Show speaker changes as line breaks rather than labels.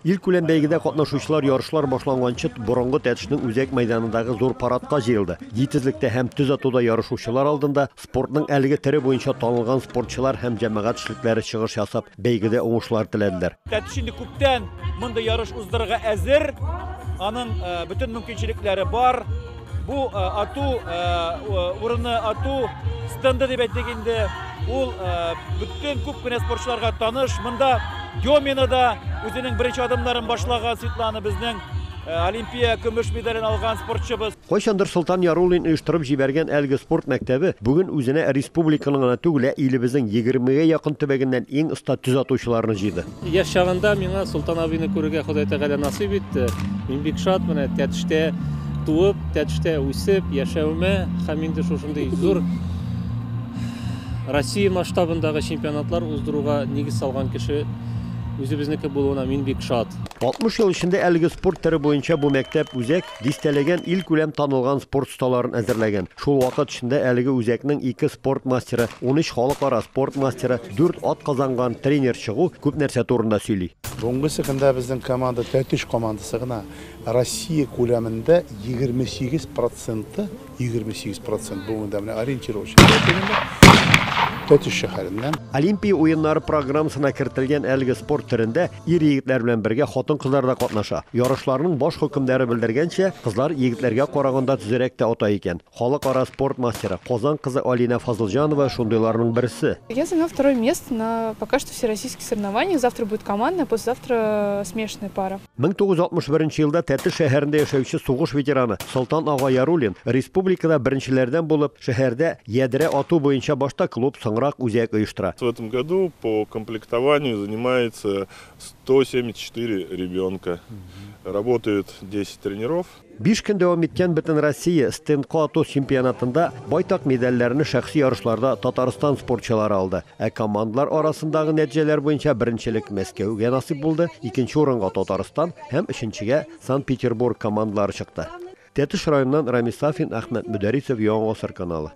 Илкүләм бәйгедә катнашучылар ярышлар башланганчы борынгы Тәтешнең үзәк мәйданындагы зур парадка җыелды. Җитезлектә һәм төз атуда ярышучылар алдында спортның әлеге төре буенча танылган спортчылар һәм җәмәгать эшлекләре чыгыш ясап, бәйгедә уңышлар теләделәр.
Тәтеш инде күптән мондый ярыш уздырырга әзер. Аның бөтен мөмкинчелекләре бар. Бу ату урыны, ату стенды дип әйтик инде. Ул бөтен күп кенә спортчыларга таныш. Монда Демина да үзенең беренче адымнарын башлаган Светлана безнең Олимпия көмеш медален алган спортчыбыз.
Кайчандыр Солтан Яруллин оештырып җибәргән әлеге спорт мәктәбе бүген үзенә республиканың гына түгел, ә илебезнең егермегә якын төбәгеннән иң оста төз атучыларны җыйды.
Яшь чагында миңа Солтан абыйны күрергә Ходай Тәгалә насыйп итте. Мин бик шат, менә Тәтештә туып, Тәтештә үсеп, яшәвемә һәм инде шушындый зур Россия масштабындагы чемпионатлар уздыруга нигез салган кеше үзебезнеке булуына мин бик шат.
60 ел эчендә әлеге спорт төре буенча бу мәктәп үзәк дистәләгән илкүләм танылган спорт осталарын әзерләгән. Шул вакыт эчендә әлеге үзәкнең ике спорт мастеры, 13 халыкара спорт мастеры, дүрт атказанган тренер чыгу күп нәрсә турында сөйли.
Бүгенгесе көндә безнең команда, Тәтеш командасы гына Россия күләмендә 28 проценты, 28 процент бүгенге менә ориентировочно Тәтеш шәһәреннән.
Олимпия уеннары программасына кертелгән әлеге спорт төрендә ир-егетләр белән бергә хатын-кызлар да катнаша. Ярышларның баш хөкемдары белдергәнчә, кызлар егетләргә караганда төзерәк тә ата икән. Халыкара спорт мастеры, Казан кызы Алина Фазылҗанова шундыйларның берсе.
Я заняла второе место на пока что всероссийских соревнованиях. Завтра будет командная, послезавтра смешанная пара.
1961 елда Тәтеш шәһәрендә яшәүче сугыш ветераны Солтан ага Яруллин республикада беренчеләрдән булып шәһәрдә ядрә ату буенча башта клуб, соңрак үзәк оештыра.
В этом году по комплектованию занимается 174 ребенка. Работают 10 тренеров.
5 көн дәвам иткән Бөтенроссия стендка ату чемпионатында байтак медальләрне шәхси ярышларда Татарстан спортчылары алды. Ә командалар арасындагы нәтиҗәләр буенча беренчелек Мәскәүгә насыйп булды, икенче урынга Татарстан һәм өченчегә Санкт-Петербург командалары чыкты. Тәтеш районыннан Рамис Сафин, Әхмәт Мөдәрисов, Яңа Гасыр каналы.